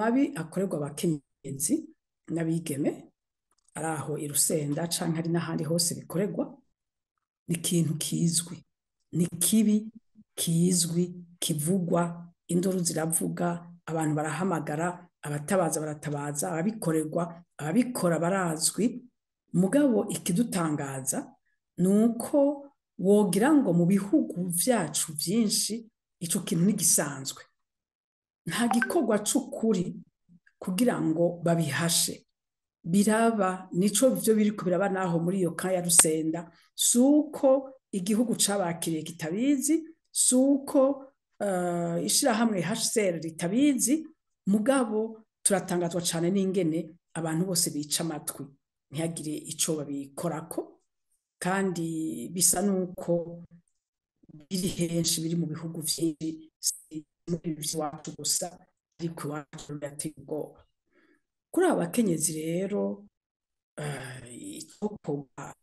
Amabi akorerwa abakenyezi n'abigeme ari aho i Rusenda canke ari n'ahandi hose bikorerwa, ni ikintu kizwi, ni kibi kizwi, kivugwa, induru ziravuga, abantu barahamagara, abatabaza baratabaza, ababikorerwa, ababikora barazwi. Mugabo ikidutangaza ni uko wogira ngo mu bihugu vyacu vyinshi ico kintu ntigisanzwe, nta gikorwa c'ukuri kugira ngo babihashe. Biraba nico vyo biriko biraba naho muri iyo ka ya Rusenda. Suko igihugu cabakiriye kitabizi, suko ishirahamwe HCR ritabizi, mugabo turatangazwa cane n'ingene abantu bose bica amatwi ntihagire ico babikorako, kandi bisa nuko biri henshi, biri mu bihugu vyinshi, si muri iwacu gusa, ariko iwacu birateye ubwoba. Kuri aba bakenyezi rero, icokorwa,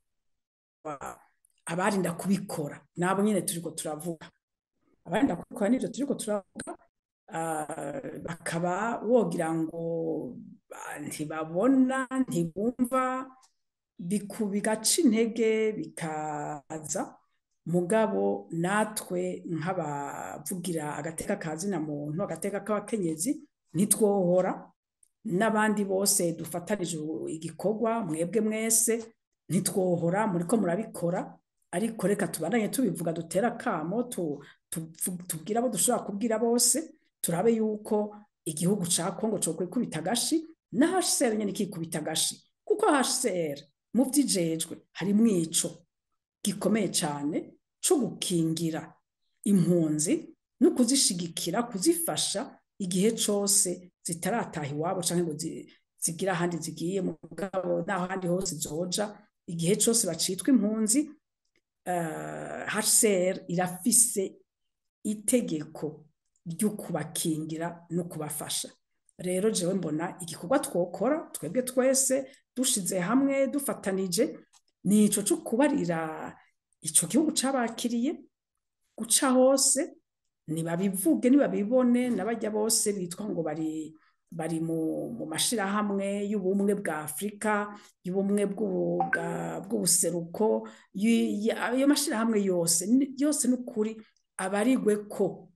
abarinda kubikora nabo nyene turiko turavuga, abarinda kubikora nivyo turiko turavuga, bakaba wogira ngo ntibabona, ntibumva, bigaca intege bikaza. Mugabo natwe nk'abavugira agateka ka zina muntu, agateka k'abakenyezi, ntitwohora, n'abandi bose dufatanije igikorwa, mwebwe mwese ntitwohora, muriko murabikora, ariko reka tubandanye tubivuga, dutera akamo, tubwire abo dushobora kubwira bose, turabe yuko igihugu ca Kongo cokwikubita agashi, na HCR nyene ikikubita agashi, kuko HCR mu vyijejwe harimwo ico gikomeye cane co gukingira impunzi no kuzishigikira, kuzifasha igihe cose zitarataha iwabo canke ngo zigire ahandi zigiye. Mugabo naho ahandi hose zoja, igihe cose bacitwa impunzi, HCR irafise itegeko ryo kubakingira no kubafasha. Rero jewe mbona igikorwa twokora twebwe twese dushize hamwe, dufatanije, nico co kubarira ico gihugu cabakiriye, guca hose nibabivuge, nibabibone, n'abarya bose bitwa ngo bari mu mashirahamwe y'ubumwe bwa Afrika, y'ubumwe bw'ubuseruko, ayo mashirahamwe yose yose, n'ukuri abarigwe ko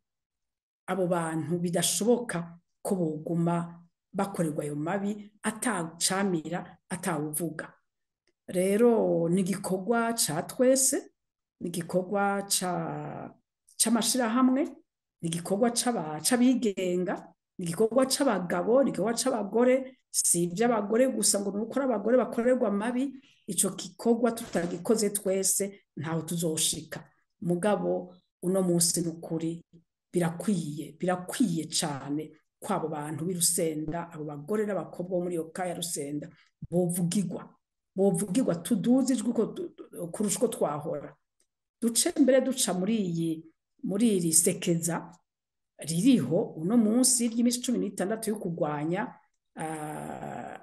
abo bantu bidashoboka ko boguma bakorerwa ayo mabi atacamira, atawuvuga. Rero ni igikorwa ca twese, ni igikorwa c'amashirahamwe, ni igikorwa c'abigenga, ni igikorwa c'abagabo, ni igikorwa c'abagore. Si ivy'abagore gusa ngo nuko ari abagore bakorerwa amabi. Ico gikorwa tutagikoze twese ntaho tuzoshika. Mugabo uno munsi n'ukuri birakwiye, birakwiye cane ko abo bantu b'i Rusenda, abo bagore n'abakobwa bo muri iyo ka ya Rusenda bovugirwa, bovugirwa, tuduze ijwi kurusha uko twahora, duce mbere duca muri iri sekeza ririho uno munsi ry'iminsi 16 yo kurwanya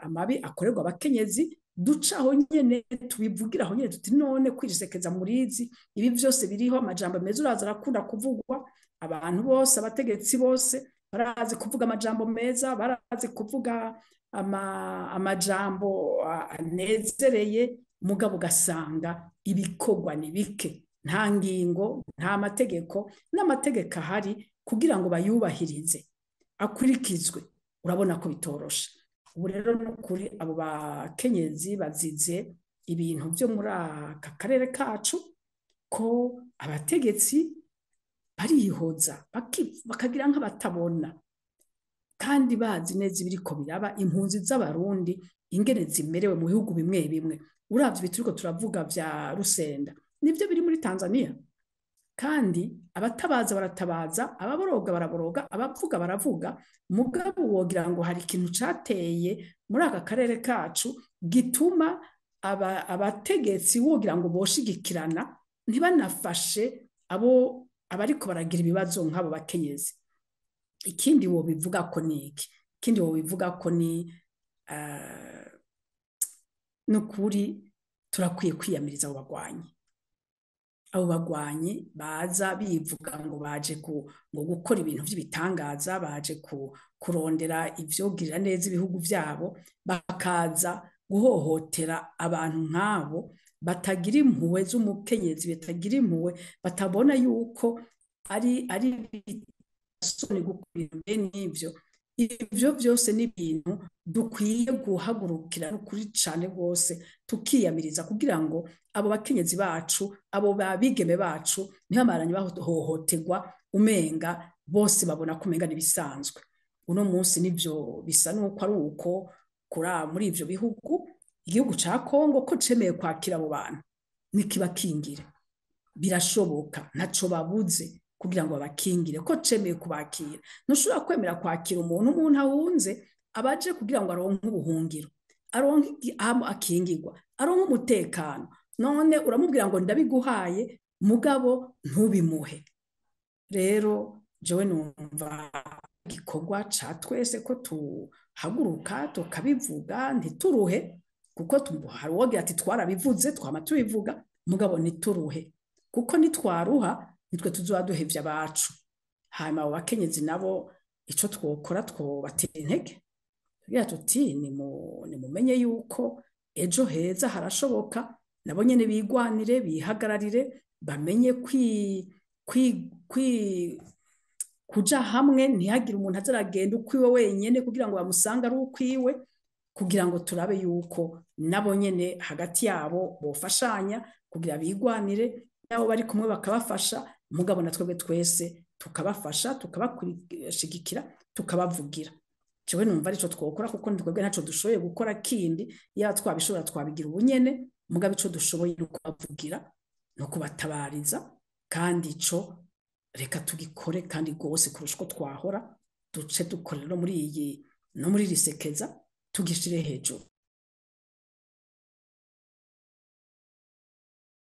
amabi akorerwa abakenyezi. Duca aho nyene tubivugira aho nyene, tuti none kwirisekeza murizi ibi vyose biriho, amajambo meza uraza arakunda kuvugwa, abantu bose, abategetsi bose barazi kuvuga amajambo meza, barazi kuvuga amajambo anezereye, mugabo ugasanga ibikorwa ni bike, nta ngingo, nta mategeko, n'amategeko ahari kugira ngo bayubahirize akurikizwe urabona ko bitoroshe. Ubu rero n'ukuri abo bakenyezi bazize ibintu vyo muri aka karere kacu, ko abategetsi barihoza bakagira nk'abatabona, kandi bazi neza ibiriko biraba, impunzi z'Abarundi ingene zimerewe mu bihugu bimwe bimwe. Uravye ibi turiko turavuga vya Rusenda nivyo biri muri Tanzania, kandi abatabaza baratabaza, ababoroga baraboroga, abavuga baravuga, mugabo wogira ngo hari ikintu cateye muri aka karere kacu gituma abategetsi wogira ngo boshigikirana, ntibanafashe abo abariko baragira ibibazo nk'abo bakenyezi. Ikindi wobivuga ko ni iki? Ikindi wobivuga ko ni nukuri turakwiye kwiyamiriza abo bagwanyi, abo bagwanyi baza bivuga ngo baje ngo gukora ibintu vy'ibitangaza, baje Kurondera ivyogirira neza ibihugu vyabo, bakaza guhohotera abantu nk'abo batagira impuhwe z'umukenyezi, batagira impuhwe, batabona yuko ari isoni gukora ibintu bene ivyo. Ivyo vyose ni ibintu dukwiye guhagurukira n'ukuri cane rwose, tukiyamiriza kugira ngo abo bakenyezi bacu, abo babigeme bacu ntibamaranye bahohoterwa, umenga bose babona ko umenga n'ibisanzwe. Uno munsi nivyo bisa nuko ari uko kuri muri ivyo bihugu. Igihugu ca Kongo ko cemeye kwakira abo bantu, nikibakingire, birashoboka, ntaco babuze kugira ngo babakingire. Ko cemeye kubakira, ntushobora kwemera kwakira umuntu ahunze, abaje kugira ngo aronke ubuhungiro, aronke aho akingirwa, aronke umutekano, none uramubwira ngo ndabiguhaye, mugabo ntubimuhe. Rero jewe numva igikorwa ca twese ko tuhaguruka tukabivuga, ntituruhe, kuko hari uwogira ati twarabivuze, twama tubivuga, mugabo ntituruhe, kuko nitwaruha nitwe tuzoba duhevye abacu. Hanyuma abo bakenyezi nabo, ico twokora, twobatera intege tugira tuti nimumenye yuko ejo heza harashoboka. Nabo nyene bigwanire, bihagararire, bamenye kwi kwi kwi kuja hamwe, ntihagire umuntu aza aragenda ukwiwe wenyene kugira ngo bamusange ari ukwiwe, kugira ngo turabe yuko nabo nyene hagati yabo bofashanya kugira bigwanire, nabo bari kumwe bakabafasha, mugabo na twebwe twese tukabafasha, tukabashigikira, tukabavugira. Jewe numva arico twokora, kuko twebwe ntaco dushoboye gukora kindi. Yaba twabishobora twabigira ubunyene, mugabo ico dushoboye ni ukubavugira no kubatabariza, kandi ico reka tugikore kandi rwose kurusha uko twahora, duce dukorera no muri iyi, no muri iri sekeza, tugishire hejuru.